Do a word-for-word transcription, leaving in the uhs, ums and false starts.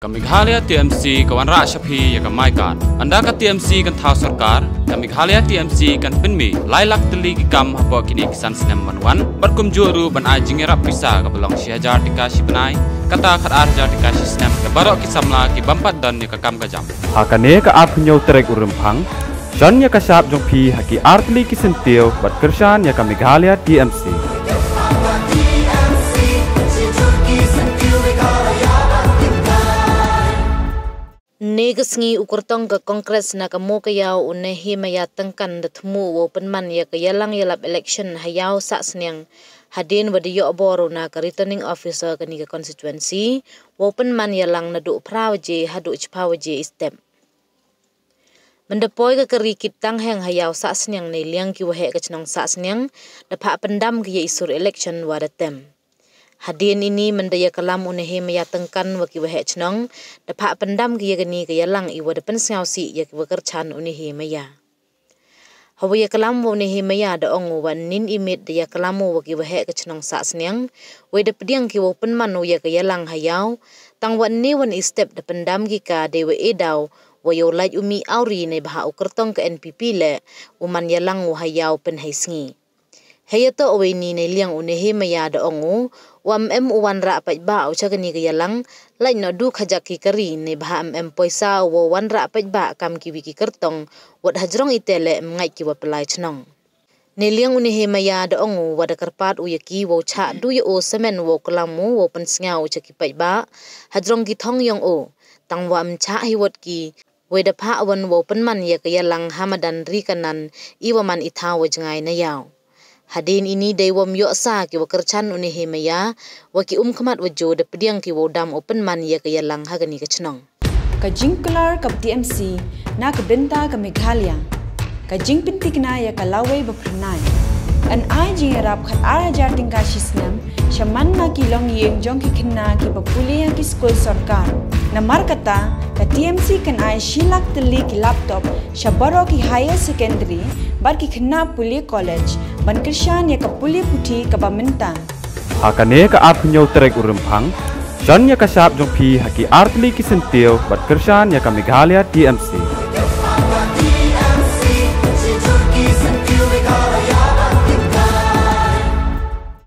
Ka Meghalaya T M C ka wanrah sha phi ya ka MyKad. Ynda ka T M C kan thaw sorkar, ka Meghalaya T M C kan pynmih lai lak tylli ki kam hapoh kini ki san snem ban wan, bad kumjuh ruh ban ai jingyarap pisa kaba long shi hajar tyngka shi bnai, kata khatar hajar tyngka shi snem, da baroh ki samla ki bym pat don ya ka kam ka jam. Ha kane ka arphew hynñiew tarik u Rymphang, shon ya ka shap jong phi ha ki artylli ki syntiew bad kyrshan ya ka Meghalaya T M C. Ynne ka sngi u kyrtong ka Congress na ka Mowkaiaw u Nehemiah Tyngkan da thmu u wow pynman ya ka yalang yalap election ha Iawsahsniang, hadien wa da yoh bor u na ka Returning Officer kani ka constituency, wow pynman yalang naduh phra waje haduh chiphaw waje i step. Mynda poi ka kari kit tangheng ha Iawsahsniang, neiliang ki waheh ka chnong Sahsniang da phah pyndam ki ya i sur election wa da tem. Hadien ini mynda ya kalam u Nehemiah Tyngkan wa ki waheh chnong, da phah pyndam ki ya kani ka yalang i wa da pynsngewsih ya ki wa kyrchan u Nehemiah. Hawa ya kalam wa u Nehemiah da ong u wa nin i miet da ya kalam u wa ki waheh ka chnong Sahsniang, wei da pdiang ki wow pynman u ya ka yalang ha Iaw, tang wa ynne wan i step da pyndam ki ka dei wa e daw wa yow lait u mih awri neibhah u kyrtong ka N P P leh u man yalang u ha Iaw pynhei sngi. Hei yatoh wei ni neiliang u Nehemiah da ong u, wa ym em u wanrah paidbah u cha kani ka yalang, lait noh du khajak ki kari neibhah ym em poisa u wow wanrah paidbah kam ki wi ki kyrtong, wat hajrong i te leh ym ngait ki wa pynlai chnong. Neiliang u Nehemiah da ong u wa da kyrpad u ya ki wow chah du ya o samen wow klam u wow pynsngew u cha ki paidbah hajrong ki thong yong o, tang wa ym chah hi wat ki, wei da phah wan wow pynman ya ka yalang ha madan ri kanan i wa man i thaw wa jngai na Iaw. Hadien ini dei wa ym yoh sa ki wa kyrchan u Nehemiah, wa ki um khmat wa jo da pdiang ki wow dam u pynman ya ka yalang ha kani ka chnong. Ka jingkular ka T M C na ka bynta ka Meghalaya. Ka jingpyntikna ya ka lawei ba phyrnai. Yn ai jingyarap khatar hajar tyngka shi snem, sha man ma ki longïing jong ki khynnah ki ba pule ha ki skul sorkar. Namar kata, ka T M C kan ai shi lak tylli ki laptop sha baroh ki higher secondary bad ki khynnah pule college, ban kyrshan ya ka pule puthi kaba mynta. Ha kane ka arphew hynñiew tarik u Rymphang, shon ya ka shap jong phi ha ki artylli ki syntiew bad kyrshan ya ka Meghalaya T M C.